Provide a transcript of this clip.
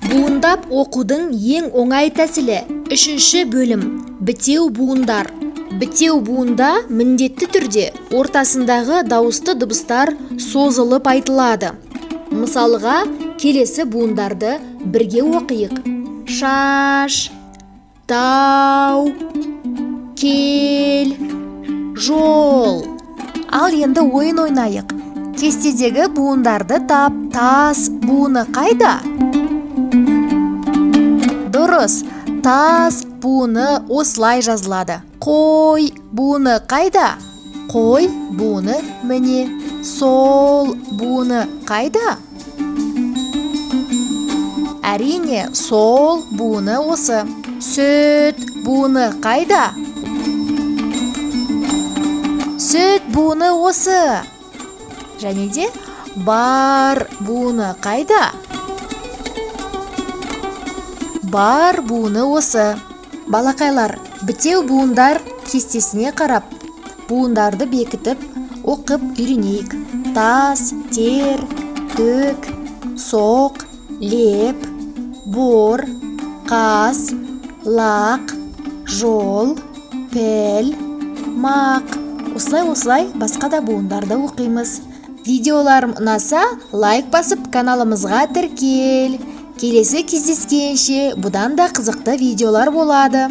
Буындап оқудың ең оңай тәсілі. Үшінші бөлім. Бітеу буындар. Бітеу буында міндетті түрде ортасындағы дауысты дыбыстар созылып айтылады. Мысалға, келесі буындарды бірге оқиық. Шаш, тау, кел, жол. Ал енді ойын ойнайық. Кестедегі буындарды тап. Тас буыны қайда? Дұрыс, тас буыны осылай жазылады. Қой буыны қайда? Қой буыны міне. Сол буыны қайда? Әрине, сол буыны осы. Сүт буыны қайда? Сүт буыны осы. Және де бар буыны қайда? Бар буыны осы. Балақайлар, бітеу буындар кестесіне қарап, буындарды бекітіп, оқып үйренейік. Тас, тер, төк, соқ, леп, бор, қас, лақ, жол, піл, мақ. Осылай-осылай басқа да буындарды оқимыз. Видеоларым ұнаса, лайк басып каналымызға тіркел. Келесі кездескенше бұдан да қызықты видеолар болады.